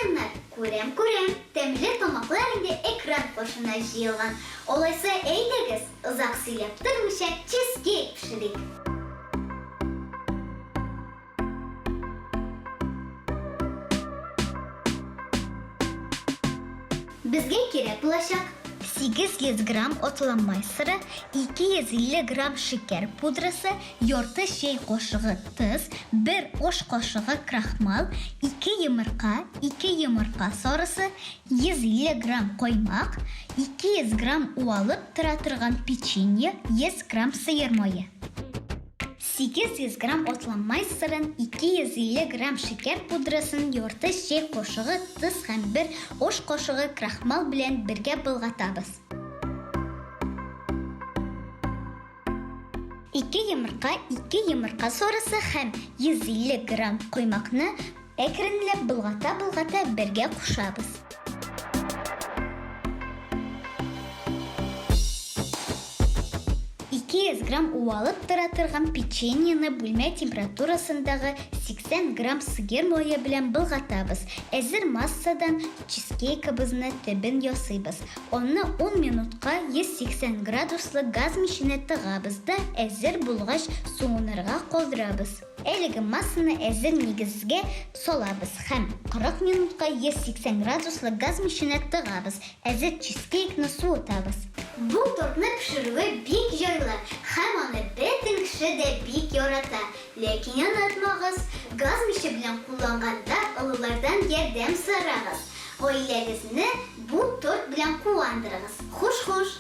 куяннар, күрәм, күрәм, тәмле тамаклар инде экран каршына җыелган. Алайса, әйдәгез, озак сөйләп тормыйча, чизкейк пешерик. Безгә кирәк булачак. 800 грамм атланмай сыры, 250 грамм шикәр пудрасы, ярты чәй кашыгы тоз, бер аш кашыгы крахмал, ике йомырка, ике йомырка сарысы, 150 грамм каймак, 200 грамм уалып тора торган печенье, 100 грамм сыер мае. 800 грамм атланмай сырын, 250 грамм шикәр пудрасын, ярты чәй кашыгы тоз һәм бер аш кашыгы крахмал белән бергә болгатабыз. Ике йомырка, ике йомырка сарысы һәм 150 грамм коймакны әкренләп болгата-болгата бергә кушабыз. 200 грамм уалып тора торган печеньены бүлмә температурасындагы 80 грамм сыер мае белән болгатабыз. Әзер массадан чизкейкыбызны төбен ясыйбыз. Аны ун минутка 180 градуслы газ миченә тыгабыз да, әзер булгач, суынырга калдырабыз. Әлеге массаны әзер нигезгә салабыз һәм 40 минутка 180 градуслы газ миченә тыгабыз. Әзер чизкейкны суытабыз. Бу тортны пешерүе бик җайлы һәм аны бөтен кеше дә бик ярата. Ләкин онытмагыз, газ миче белән кулланганда олылардан ярдәм сорагыз. Гаиләгезне бу торт белән куандырыгыз. Хуш-хуш!